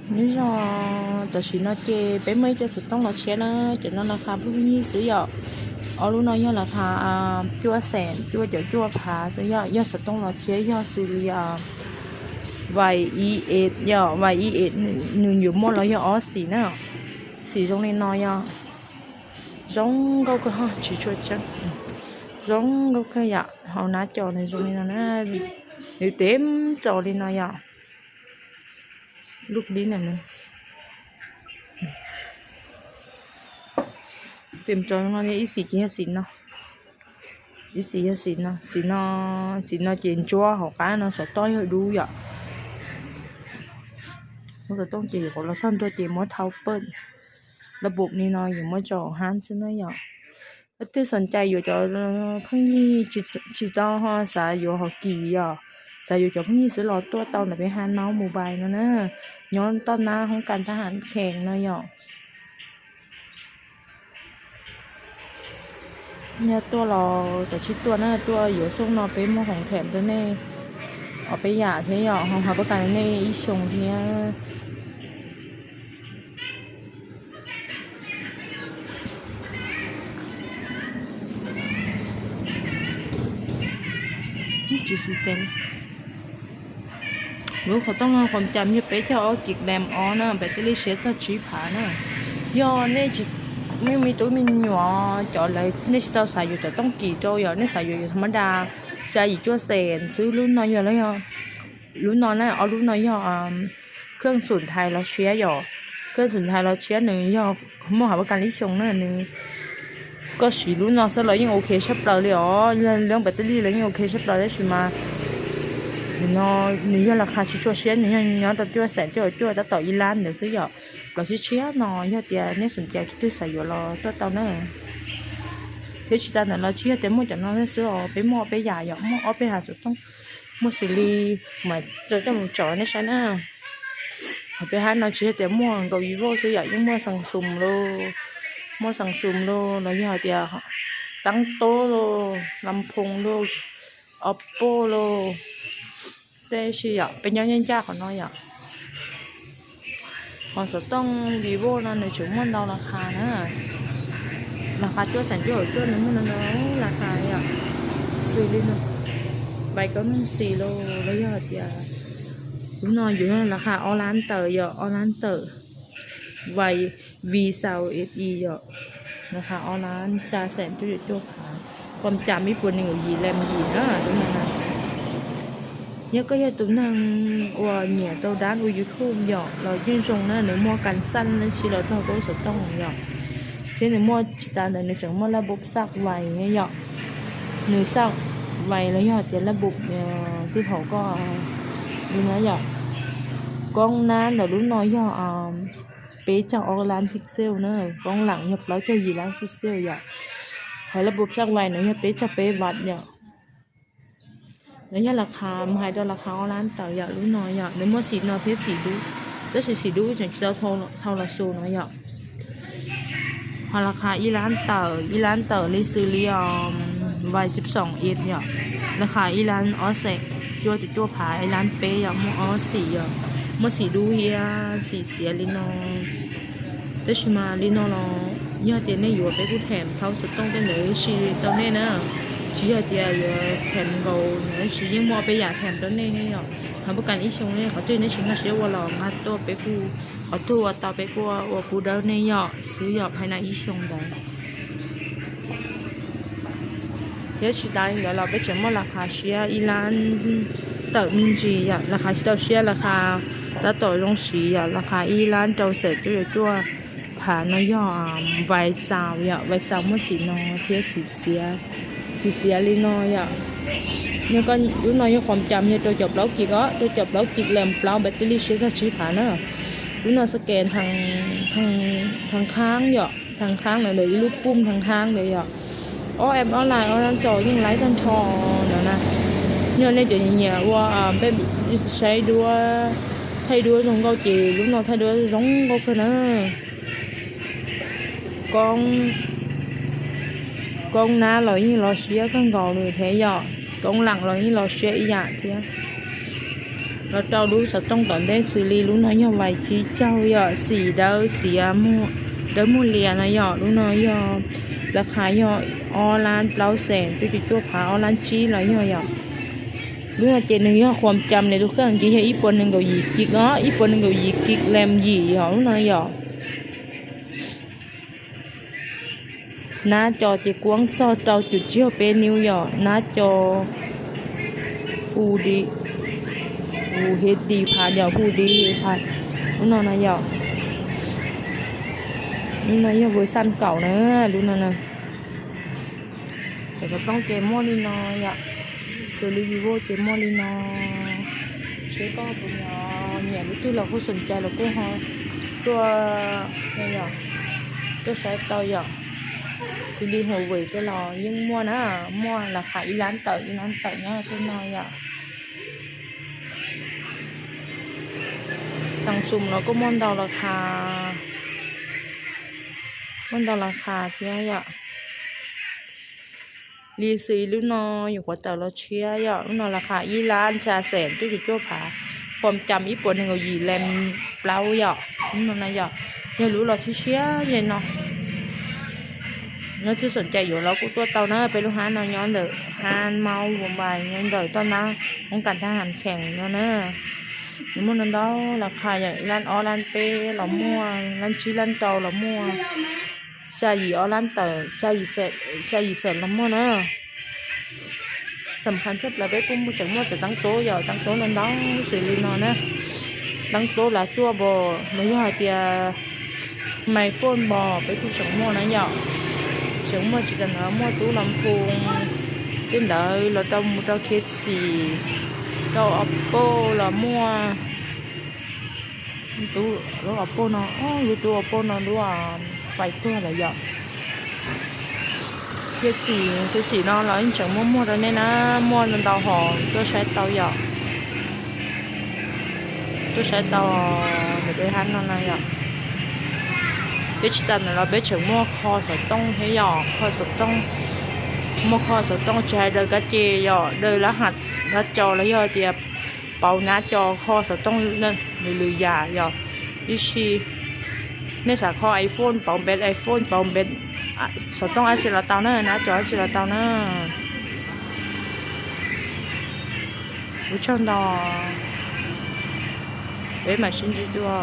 Nyob zoo, tam sim no ces peb muaj ib co xov tooj los tshiab na, cov no las khas pheej yig xwb yom. Ob lub no yog las khas cuaj xees cuaj caum cuaj phav xwb yom, yog xov tooj los tshiab yog xws li vais ib es yom, vais ib es nws yuav muaj los yog ob xim na. Xim zoo li no yom, zoo nkauj kawg, tsis tshua tseeb, zoo nkauj kawg yom, hauv nab cos nws zoo li no na, nws tes tsaus li no yom. Lub li na, tes tsaus no, ib xim ces yog xim no, ib xim yog xim no, xim no, xim no ces ntsuab hauv qab no, saum toj yog dub yom. Muab xov tooj ces yuav los txog ntua ces muab thau pawj, laj npum li no yuav muab tso hauv hab xwb na yom. Leej twg xom cai yuav cov pheej yig, tsis tau ho xav yuav hauv kis yom, xav yuav cov pheej yig xwb los tuaj tau ntawm peb hab no mus npais no na, nyob toj nab hoob kas thab ham khees no yom. Yog tuaj los kav tsij tuaj na, tuaj yuav xyoo no peb muaj khoom them rau nej ob peb yam thiab yom, ho hais puab kas nej ib xyoos thiab. Lub qhov tooj no qhov cas yog peb caug ob kis lam ob na, battery siab txog tsib phav na. Yog nej tsis, me me tub me nyuam cov lawv nej tsis tau xav yuav cov tooj kis rau yom, nej xav yuav yuav tham mab da, xya yim cuaj xees xwb, lub no yog, lub no na, ob lub no yog khawj xum thais los tshiab yom. Khawj xum thais los tshiab nws yog muaj hauv puab kas ib xyoos na, nws koj siv lub no xwb los yeej ok tshaj plaws li os, leej battery los yeej ok tshaj plaws tab sis mas nws yog las khas tsis tshua siab, nws yog nyob rau cuaj xees cuaj cuaj, tab tom ib lab ntawd xwb yom. Plaub tshiab tshiab no, yog tias nej xom cai twg xav yuav los tuaj tau na. Thiab tsis tas ntawd los tsis yog tias muaj cov no xwb os, peb muaj ob peb yam yom, muaj ob peb hab xov tooj, muaj xws li, mas tso coj mus tso nej saib na. Hauv peb hab no tsis yog tias muaj nkaus Vivo xwb yom, yeej muaj Samsung lauj, muaj Samsung lauj, los yog tias tab tob lauj, las phoos lauj, Oppo lauj, tej si yom, peb nyob ncaj ncaj qhov no yom. Hos xov tooj Vivo no nws tseem muaj ntau las khas na. Las khas cuaj xees cuaj caum cuaj nws muaj ntau ntau las khas yom. Xws li no, vais kaub neeg xis los los yog hais tias lub no yuav las khas ob lab tawm yom, ob lab tawm. Vais Visa S E yom, las khas ob lab xya xees cuaj caum cuaj phav, pom cas ib puas nees nkaum yim lees yim na lub no na. Yog koj yog tus neeg uas nyiam tau dab ua YouTube yom los yeej zoo na, nws muaj kas xaj dab tsi los txog koj xov tooj yom. Thiab nws muaj tsis tas ntawd nws tseem muaj laj npum xaj vais yom. Nws xaj vais los yog tias laj npum twb thaum koj li no yom. Koob nab ntawm lub no yog peb caug ob lab pixel na, koob lam yog plaub caug yim lab pixel yom. Hos laj npum xaj vais no yog peb caug peb vat yom. Nws yog las khas mus hais rau las khas ob lab tawm yom, lub no yom, nws muaj xim no thiab xim dub, tab sis xim dub tseem tsis tau thau los xus no yom. Hos las khas ib lab tawm, ib lab tawm li xws li vais xib xoom ib yom, las khas ib lab ob xees cuaj caum cuaj phav, ib lab peb yom, muaj ob xim yom, muaj xim dub thiab xim xiav li no. Tab sis mas li no los yog tias nej yuav peb kuj them thau xov tooj tej ntawd si tau nej na. Tsis yog tias yuav them nkaus, tab sis yeej muaj peb yam them rau nej yom. Hos puab kas ib xyoo nej qhov twg nej tsis nkag siab ua los nqa tuaj peb kuj, qhov twg ua tau peb kuj ua pub dawb nej yom, xwb yom, phais na ib xyoo ntawd. Thiab tsis tas li ntawd los peb tseem muaj las khas siab ib lab tawm me ntsis yom, las khas tsis tau siab, las khas tab tom zoo siv yom, las khas ib lab rau xees cuaj caum cuaj phav no yog vais xaus yom, vais xaus muaj xim no thiab xim xiav li no yom. Yog koj lub no yog qhov cas yog rau caum plaub kis os, rau caum plaub kis lees plaub battery siab txog tsib phav na. Lub no scan thaj khaab yom, thaj khaab ntawm ib lub pum thaj khaab ntawd yom. Ob app online ob lab tsaus yeej laib tag nrho no na. Yog nej cov nyiam ua peb saib duab, thaij duab zoo nkauj ces lub no thaij duab zoo nkauj kawg na. Koob, koob nab los yeej los siab kawg nkaus li thiab yom, koob lam los yeej los siab ib yam thiab. Los rau lub xov tooj tom ntej xws li lub no yog vais tsib caug yom, xim dawb xiav, dawb muag lias no yom. Lub no yog, lab qha yog ob lab plaub xees cuaj caum cuaj phav, ob lab tsib los yog yom. Lub no ces nws yog khuam cam ne, tus kheej ces yog ib puas nees nkaum yim kis os, ib puas nees nkaum yim kis lees yim yom, lub no yom. Nab co ces kuab txog rau cum tsib caug peb niv yom, nab co Full HD phav yom, Full HD phav. Lub no no yom, lub no yog version kaum na, lub no na. Cov xov tooj ces muaj li no yom, xws li Vivo ces muaj li no. Seb koj tus nyiam lub twg los kuj xoom cai los kuj ho tuaj, tuaj saib tau yom. Xws li Huawei tej los yeej muaj na, muaj lab qha ib lab tawm ib lab tawm nyob tej no yom. Samsung no kuj muaj ntau lab qha, muaj ntau lab qha thiab yom. Li xws lub no yus qhuav tawm los tshiab yom, lub no lab qha ib lab xya xees cuaj caum cuaj phav, khuam cam ib puas nees nkaum yim lees plaub yom. Lub no no yom, yog lub los tshiab tshiab ze no. Nyob twb xoom cai yuav los kuj tuaj tau na, peb lub hab no nyob ntawm hab Maub Vos Npais nyob ntawm toj nab hoob kas thab Has Kheem no na. Nws muaj ntau ntau lab qha yom, ib lab ob lab peb los muaj, lab tsib lab rau los muaj, xya yim ob lab tawm, xya yim xees los muaj na. Xam khas tshaj plaws peb kuj muaj, tseem muaj cov teeb tub yom, teeb tub no ntau xws li no na. Teeb tub lav cuaj npos los yog hais tias mais phone npos peb kuj tseem muaj na yom. Tseem muaj tsis tas ntawd muaj tub los phoo tej ntawd los rau mus rau Khiav Xim, rau Oppo los muaj. Tub lub Oppo no, lub tub Oppo no lub fais tuag lawm yom. Khiav Xim, Khiav Xim no los yeej tseem muaj muag rau nej na, muaj ntau ntau hom tuaj saib tau yom. Tuaj saib tau ntawm peb hab no na yom. Peb tsis tas ntawd los peb tseem muaj kho xov tooj thiab yom, kho xov tooj, muaj kho xov tooj tsis hais daws kab ces yom, daws lab has, lab co los yog tias pauv nab co kho xov tooj lwm lwm yam yom. Ib si nej xav kho iPhone pauv npe, iPhone pauv npe, xov tooj dab tsi los tau na, nab co dab tsi los tau na. Ua tsaug ntau, peb mam sib ntsib dua.